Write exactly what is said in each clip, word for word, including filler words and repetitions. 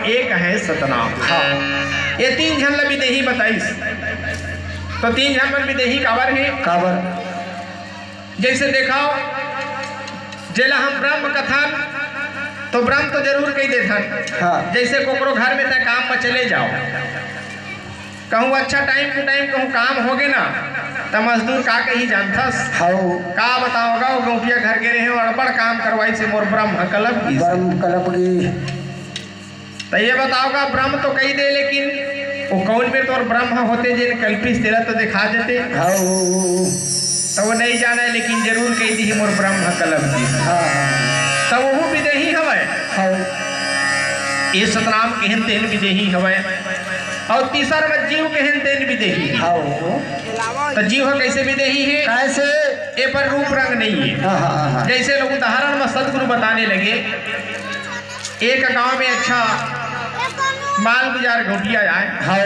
एक है सतनाम। हाँ। ये तीन झन ला विदेही बताइस। तो तीन झन मन विदेही काबर हे? काबर? जैसे देखो, जेला हम ब्रह्म कथन, तो ब्रह्म तो जरूर कहि देथन। हाँ। जैसे कोकरो घर में तय काम में चले जाओ, कहूँ अच्छा time to time कहूँ काम होगे ना, त मजदूर का कही जानथस? हौ। का बताओ गा, वो गौंटिया घर गे रहे हो, अड़बड़ काम करवाइस हे, मोर ब्रह्म कलप गिस। ब्रह्म कलप गिस। त ये बताओ गा, ब्रह्म तो कहि दे, लेकिन वो कौन में तोर ब्रह्म होते, जेन कल्पिस, तेला तो दिखा देते। हौ। त वो नहीं जाने, लेकिन जरूर कहि दिही, मोर ब्रह्म कलप गिस। हाँ। त वहू विदेही हवय। हौ। ये सतनाम केहेन तेन विदेही हवय। अउ तीसर म जीव केहेन तेन विदेही। हौ। त जीव ह कइसे विदेही हे? कइसे? ए पर रूप रंग नहीं हे। हाँ, हाँ, हाँ, हाँ। जैसे लोग उदाहरण म सतगुरु बताने लगे, एक गांव में अच्छा मालगुजार गौंटिया आय। हौ।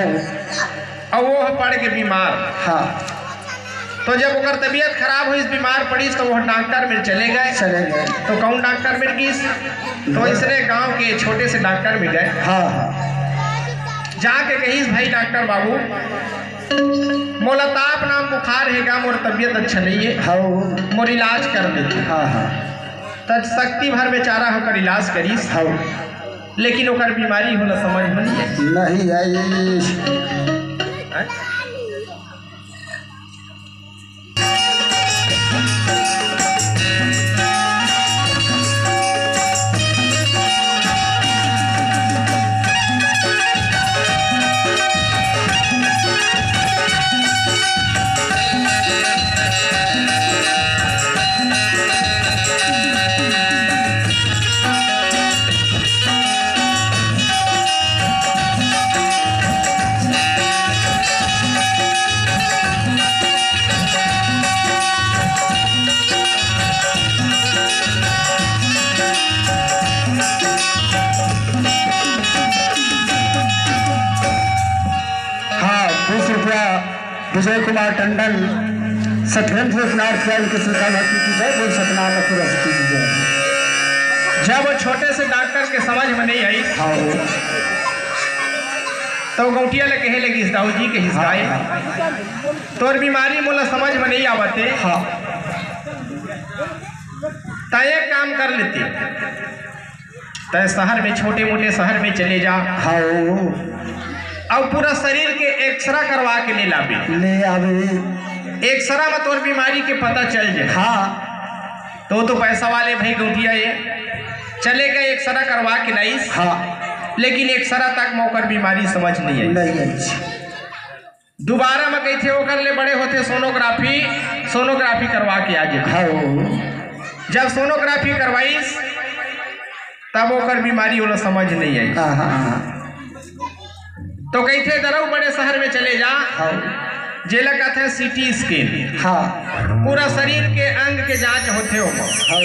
अउ वो ह पड़ के बीमार। हाँ। तो जब ओकर तबीयत खराब होइस, बीमार पड़िस, तो वो डॉक्टर में चले गए। चले गए। तो कौन डॉक्टर मिल गिस? तो इसने गांव के छोटे से डॉक्टर मिल गए। हाँ, हाँ। जाके कहिस, "भाई डॉक्टर बाबू, मोला ताप नाम बुखार हे गा, मोर तबीयत अच्छा नहीं है, हाँ। मोर इलाज कर देते।" हाँ, हाँ। तब शक्ति भर बेचारा होकर इलाज करिस। हाँ। लेकिन ओकर बीमारी होला समझ में नहीं आई। नहीं आई। हैं? हाँ, बीस रुपया विजय कुमार टंडन, सतगंज में उपनाथ किया, उनके सुल्तान हस्ती की जय, बोल सतनाम अतुल हस्ती की जय। जब वो छोटे से डॉक्टर के समझ में नहीं आई, हाँ। तो गौंटिया ले कहे लगिस, "दाऊ जी," कहिस, हाँ, "गाय, हाँ। तोर बीमारी मोला समझ में नहीं आवत हे।" हाँ। त एक काम कर लेते, तय शहर में, छोटे मोटे शहर में चले जा। हाँ। अउ पूरा शरीर के एक्सरा करवा के ले लाबे। ले आबे। एक्सरा में तोर बीमारी के पता चल जाए। हाँ। तो, तो पैसा वाले भाई गौंटिया ये चले गए, एक्सरा करवा के लाइस। हाँ। लेकिन एक्सरा तक में ओकर बीमारी समझ नहीं आई। नहीं आई। दोबारा म कहिथे, ओकर ले बड़े होथे सोनोग्राफी, सोनोग्राफी करवा के आ जेबे। हाँ। जब सोनोग्राफी करवाइस, तब ओकर बीमारी ओला समझ नहीं आई। हाँ, हाँ, हाँ। तो कहिथे, "दरऊ बड़े शहर में चले जा, हाँ। जेला कथे सीटी स्कैन।" हाँ। पूरा शरीर के अंग के जांच होथे ओमा। हाँ।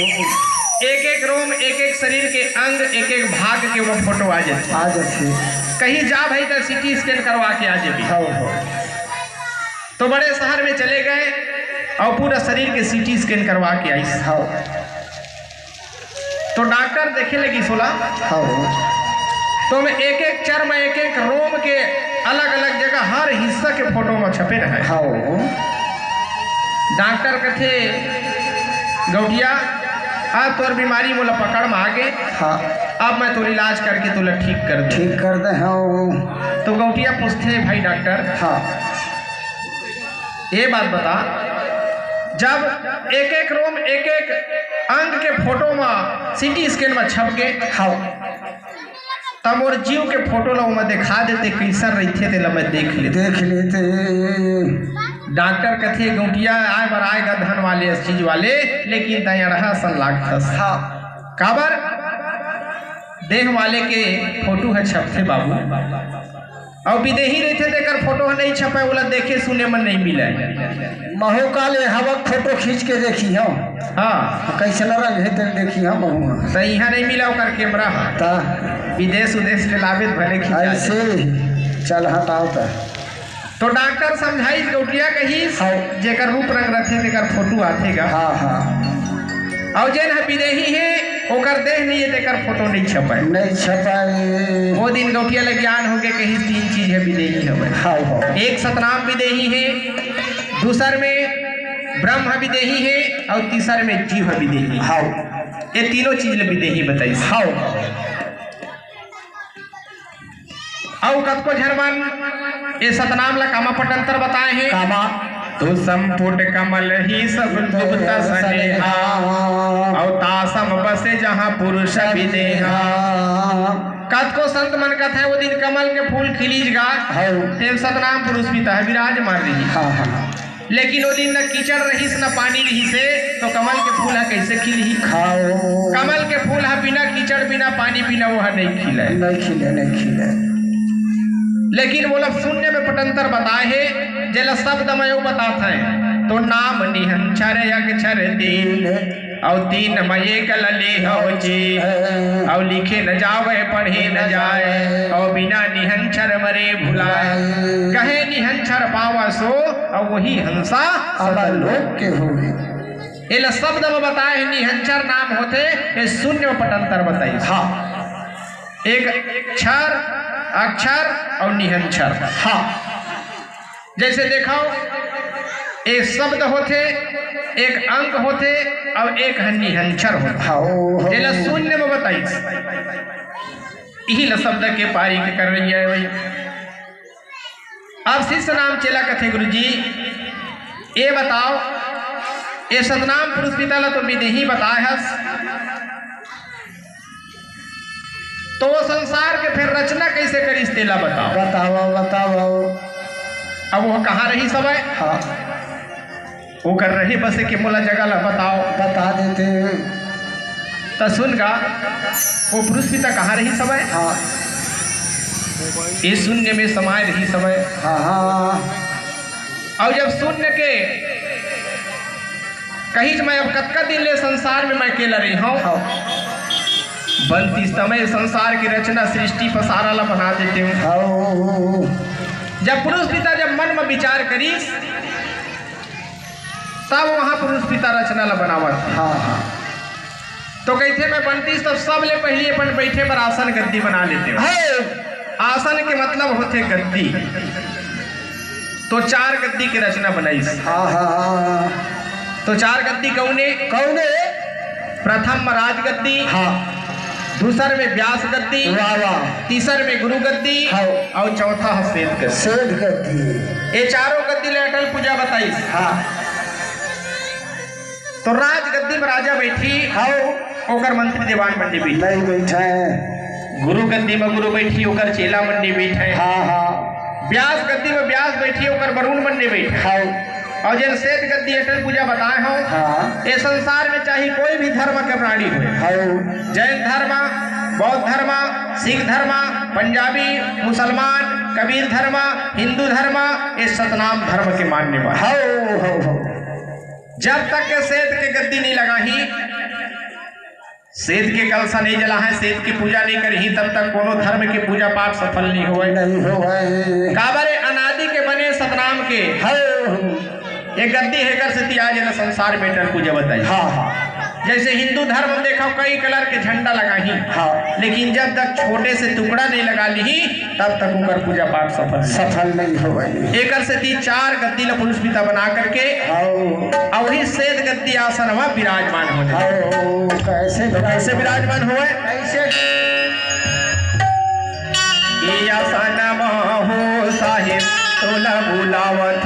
एक एक रोम, एक एक शरीर के अंग, एक एक भाग के वो फोटो आ जाथे। आ जाथे। कहीं जा भाई, त सीटी स्कैन करवा के आ जेबे। हाँ, हाँ। तो बड़े शहर में चले गए अउ पूरा शरीर के सीटी स्कैन करवा के आइस। हाँ। तो डॉक्टर देखे लगिस ओला। हाँ। तो में एक एक चर्म, एक एक रोम के अलग-अलग जगह, हर हिस्सा के फोटो में छपे रहे। हाँ। डॉक्टर कथे, "गौटिया, अब तोर बीमारी मोला पकड़ में आगे। हाँ। अब मैं तोर इलाज करके तोला ठीक कर दूँ।" ठीक कर दे, हाँ। तो गौटिया पूछथे, "भाई डॉक्टर, हाँ। ये बात बता, जब एक एक रोम, एक एक अंग के फोटो म सीटी स्कैन म छप गे, हाँ। त मोर जीव के फोटो ल ओमा दिखा देते, कइसन रहिथे, तेला मैं देख लेते।" देख लेते। डॉक्टर कथे, "गौंटिया, आय बर आय गा धन वाले, अस चीज वाले, लेकिन तैं अड़हा असन लागथस।" हाँ। काबर? देह वाले के फोटो ह छपथे बाबू। अउ विदेही रहिथे, तेकर फोटो ह नइ छपय, ओला देखे सुने म नइ मिलय। महू काले हवक फोटो खींच के देखी हव। हाँ। कइसना रंग हे तेन देखी हव महू ह। त इहाँ नइ मिला ओकर कैमरा ह। त विदेश उदेश ले लाबे त भले खिंचा ऐसे जाए। चल हटाओ त। तो डॉक्टर समझाइस, गौटिया कहिस, हाँ। जेकर रूप रंग रथे, तेकर फोटो आथे गा। हाँ, हाँ। अउ जेन ह विदेही हे, ओकर देह नहीं है, तेकर फोटो नहीं छपय। नहीं छपय। वो दिन गौटिया ल ज्ञान होगे, कहिस तीन चीज हे बिदेही हवय। हाँ, हाँ। एक सतनाम बिदेही हे, दूसर में ब्रह्म बिदेही हे, अउ तीसर में जीव बिदेही। हाँ। ये तीनों चीज ल बिदेही बताइस। हाँ। अउ कतको झन मन ए सतनाम ला कामा पटंतर बताए हे। कामा? तू संपुट कमल ही सब गुप्त सनेहा। अउ तासम बसे जहाँ पुरुष विदेहा। कतको संत मन कथे, वो दिन कमल के फूल खिलीज गा, हौ। तेन सतनाम पुरुष पिता हे, विराजमान रही। हाँ, हाँ। लेकिन ओ दिन न कीचड़ रहिस, न पानी रहिस हे, तो कमल के फूल ह कइसे खिलही? खाओ। कमल के फूल ह बिना कीचड़, बिना पानी, बिना वो ह नहीं खिले। नहीं खिले, नहीं खिले। लेकिन वो लोग शून्य में पटंतर बताए हे, जेला शब्द में वो बतात हे, तो नाम निहंचर अक्षर तीन, अउ तीन में एक ल लेहव जी। अउ लिखे न जावे, पढ़े न जाए, अउ बिना निहंचर मरे भुलाए। कहे निहंचर पावा सो, अउ वही हंसा अमर लोक के होवे। एला शब्द में बताए हे, निहंचर नाम होथे, ये शून्य में पटंतर बताइस। हाँ। एक क्षर, अक्षर अउ निहंचर। हाँ। जैसे देखो, एक शब्द होथे, एक अंक होथे, अउ एक ह निहंचर होथे। हाँ, ओ, हो। जेला शून्य में बताइस। इही ल शब्द के पारी के कर रही है भाई। अब शिष्य नाम चेला कथे, "गुरुजी, ये बताओ, ये सतनाम पुरुष पिता ला तो बिदेही बताए हस, तो वो संसार के फिर रचना कैसे करिस, तेला बताओ।" बताओ, बताओ। अब वो कहाँ रहिस हवय? हाँ। ओकर रहे बसे के मोला जगह ला बताओ। बता देते। त सुन गा, वो पुरुष पिता कहाँ रहिस हवय? हाँ। ये शून्य में समाय रहिस हवय। हाँ, हाँ। अउ जब शून्य के कहिस, मैं अब कतका दिन ले संसार में मैं अकेला रहिहंव। हाँ। बनती समय संसार की रचना, सृष्टि पसारा ला बना देते हूँ। हाँ। जब पुरुष पिता जब मन में विचार करिस, तब वहाँ पुरुष पिता रचना ला बनावत हे। हाँ, हाँ। तो कहिथे, मैं बनतीस तब सबले पहिली अपन बैठे बर आसन गद्दी बना लेते हूँ। हाँ। आसन के मतलब होथे गद्दी। तो चार गद्दी के रचना बनाइस। हाँ, हाँ, हाँ। तो चार गद्दी कौने? कौने? प्रथम राजगद्दी, हाँ। दूसर में व्यास गद्दी, वाह, वाह। तीसर में गुरु गद्दी, हाँ। अउ चौथा ह सेठ गद्दी। सेठ गद्दी। ये चारों गद्दी ले अटल पूजा बताइस। हाँ। तो राजगद्दी में राजा बैठी, हाँ। ओकर मंत्री देवान मन नइ बैठे। नहीं बैठे। गुरु गद्दी में गुरु बैठी, ओकर चेला मन नइ बैठे। हाँ, हाँ। व्यास गद्दी में व्यास बैठी, ओकर वरुण मन नइ बैठे। हाँ। अउ जेन सेठ गद्दी अटल पूजा बताए हंव, हाँ। ये संसार में चाहे कोई भी धर्म के प्राणी होय, हाँ। जैन धर्म, बौद्ध धर्म, सिख धर्म, पंजाबी, मुसलमान, कबीर धर्म, हिंदू धर्म, ये सतनाम धर्म के मानने वाला। हाँ, हाँ, हाँ। जब तक के सेठ के गद्दी नहीं लगाही, सेठ के कलसा नहीं जलाहे, सेठ की पूजा नहीं करही, तब तक कोनो धर्म के पूजा पाठ सफल नहीं होय। नहीं होय। काबर ए अनादि के बने सतनाम के। हाँ। ये गद्दी हे कर सेती आज न संसार में अटल पूजा बताई। हाँ, हाँ। जैसे हिंदू धर्म में देखो, कई कलर के झंडा लगाही। हाँ। लेकिन जब तक छोटे से टुकड़ा नहीं लगा लीही, तब तक ओकर पूजा पाठ सफल नहीं। सफल नहीं होवय। एकर सेती चार गद्दी ल पुरुष पिता बना करके, हाँ। अउ वही सेठ गद्दी आसन म विराजमान होथे। हाँ, कैसे तो कैसे विराजमान होवय? कैसे? ये आसन म हो साहेब तोला बुलावत